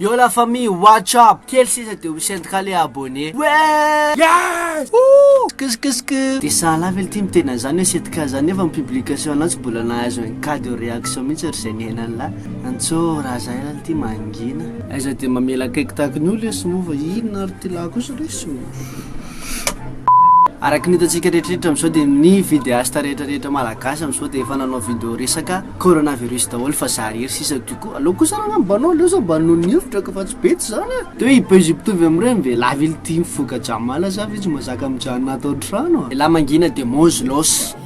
Yo la famille, what's up? Kely sisa de ho syndicat le abonné. Ouais! Yes! Ouh! Sk De sahala ve ty miteny an'izany hoe syndicat zany nefa ny publication anao tsy mbola nahazo un cas de réaction mihitsy ry zay niainan'lah. Antso raha zay lah ty mangina. Aiza de mamela akaiky tahaky ny olo lesy moa fa inona ary ty lahy kosa lesy o. Araka ny hitantsika rehetrarehetra amin'izao dia ny vidéaste rehetrarehetra malagasy amin'izao dia efa nanao vidéo resaka coronavirus daholo fa za rery sisa du coup aleo kosa raha mba anao aleo za mba noho ny hevitra ka fa tsy betsy zany e. De hoe i-buzz mitovy amin'ireny ve? La ville ty mifoka jamala za ve tsy mahazaka mijanona ato an-trano a. La mangina de mozlos.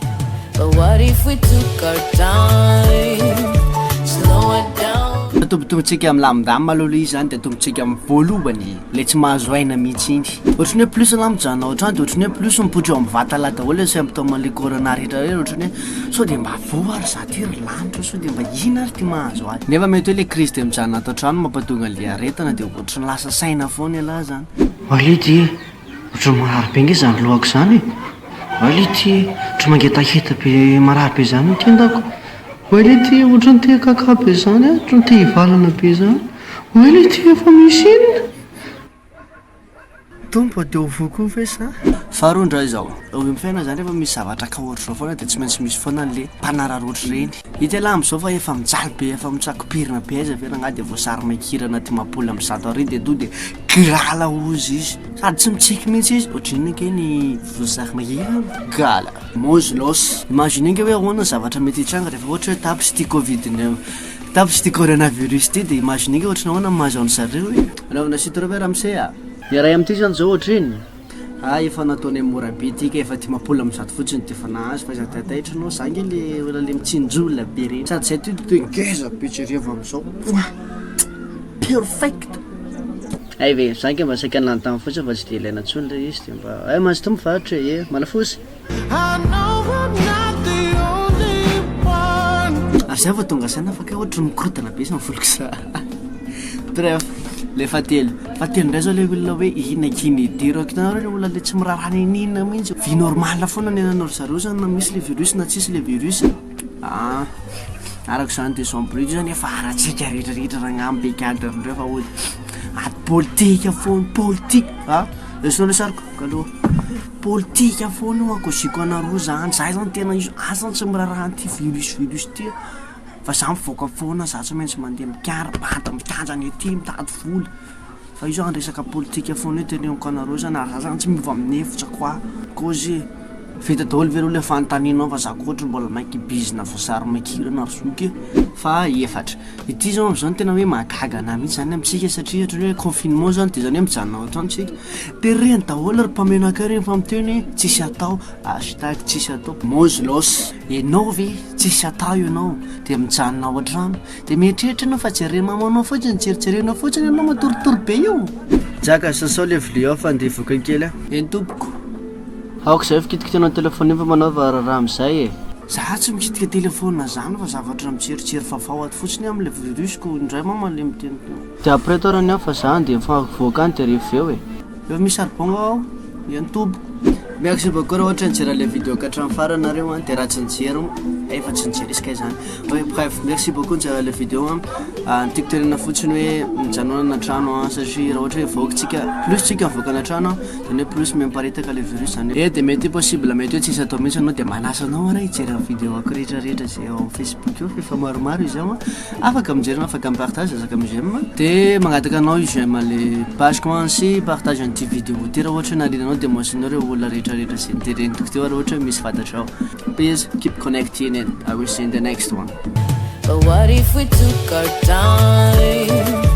But what if we took our time, slow it down. Atombotombontsika milamindamina aloha ilay izy zany de atombotsika amin'ny voalohany le tsy mahazo aina mihitsy iny. Ohatran'ny hoe plus lah mijanona ao an-trano de ohatran'ny hoe plus mipoitra eo amin'ny vatana daholo le symptôme an'le corona rehetra rehetra ohatran'ny hoe sao de mba voa ary za ty ry lanitra sao de mba ina ary ty mahazo ahy. Nefa mety hoe le crise de mijanona ato an-trano mampatonga an'le aretina de ohatran'ny lasa saina foana ialahy zany. Oay lety e, ohatran'ny marary be nge zany lohako zany e, oay lety e, ohatran'ny mangetaheta be marary be zany ny tendako, oay lety e, ohatran'ny te hikaka be zany aho, ohatran'ny te hivalana be zany, oay lety e, fa misy inona? Tompo ô, dia ho voa koa ve sa? Faharoa indray izao, eo amin'ny fiainana izany rehefa misy zavatra ka ohatr'izao foana dia tsy maintsy misy foana an'le mpanararaotra ireny. Hita ialahy amin'izao fa efa mijaly be, efa mitsako-pirina be aiza ve rangahy dia voasary makirana 150 arivo dia tonga dia gala hozy izy. Sady tsy mitsiky mihitsy izy, ohatrinona ange ny voasary makirana? Gala. Mozlos. Imaginez ange hoe ahoana ny zavatra mety hitranga rehefa ohatra hoe tapitra ity covid, tapitra ity coronavirus ity dia imaginez ange ohatran'ny ahoana ny mahazo an-dry zareo e. Anaovana citron ve ramose a? Ny iray amin'ity zany zao ohatr'iny? Ah efa nataonay mora be ity ka efa 150 fotsiny de efa nahazo fa aiza taitaitra anao, za nge le olona le mitsinjo olona be reny, sady zay ty de ngeza be jereva amizao, perfect! Hay ve, za nge mba saika nanontany fotsiny fa tsy de ilaina intsony le izy de mba hay mazotoa mivarotra e, eh manafosy. Ary zay vao tonga saina fa kay ohatry ny mikorontana be izany voloko za. Bref, le fahatelo. Fahatelo indray zao le olona hoe inona akia ny idirako. Hitanareo le olona le tsy miraharaha n'inon'inona mihitsy. Vie normale foana ny ananao ry zareo zany na misy le virus na tsisy le virus. Ah, araka izany de zao brut zany efa ara-tsika rehetrarehetra rangahy mibekadry reo fa ody ady politika foana, politika. Ah, esoina le sariko, kaloha. Politika foana io ankoziko anareo zany, za zany tena izy ahy zany tsy miraharaha an'ity virus virus ty fa za mivoaka foana za tsy maintsy mandeha mikara bandy mitanjana ety mitady vola fa io zany resaka politika foana io teneniko anareo zany ary za zany tsy miova amin'ny hevitra quoi kôzy e. Vita daholo ve aloha le fanontanianao fa za koa ohatry mbola maika hibizina voasary makirana ry zoky e. Fa efatra. Ity zao am'zao no tena hoe mahagaga anah mihitsy zany amintsika satria ohatran'ny hoe confinement zany de zany hoe mijanona ao an-trano tsika. De reny daholo ry mpamenaka reny fa miteny hoe tsisy atao, hashtag tsisy atao. Mozlos, enao ve tsisy atao ianao de mijanona ao an-trano de mieritreritra ianao fa jerena mamanao fotsiny, jerijerenao fotsiny ianao matoritory be io. Jaka, sasao le vilia ao fa andeha hivoaka kely aho. Eny tompoko. Aoka izay fikitikitana telephone io fa manaova raharaha amin'izay e. Za tsy mikitika telephone zany fa zavatra mijerijery vaovao ato fotsiny aho amle virus ko indray mama le miteniteny. De après toi rany aho fa za andeha mivoaka any de rehefa avy eo e. Efa misy charbon nga ao? Eny tompoko. Merci beaucoup raha ohatra nijery an'ilay vidéo ka hatramin'ny farany nareo an, de raha tsy nijery efa tsy nijery izy kay zany. Hoe bref, merci beaucoup nijery an'ilay vidéo an. Ny tiako tenenina fotsiny hoe mijanona an-trano an, satria raha ohatra hoe mivoaka tsika, plus tsika mivoaka any an-trano an, zany hoe plus miparitaka le virus zany. Eh de mety hoe possible mety hoe tsisy atao mihitsy anao de manasa anao ary hijery ny vidéo ako rehetra rehetra zay ao amin'ny Facebook eo fa efa maromaro izy ao an. Afaka mijery anao, afaka mi-partage, afaka mi-j'aime. De mangataka anao hi-j'aime le page ko an sy hi-partage an'ity vidéo ity raha ohatra hoe nahaliana anao de mentionner ireo olona rehetra rehetra zay noteneniko teo raha ohatra hoe misy fantatrao. Peace, keep connecting and I will see you in the next one. But what if we took our time?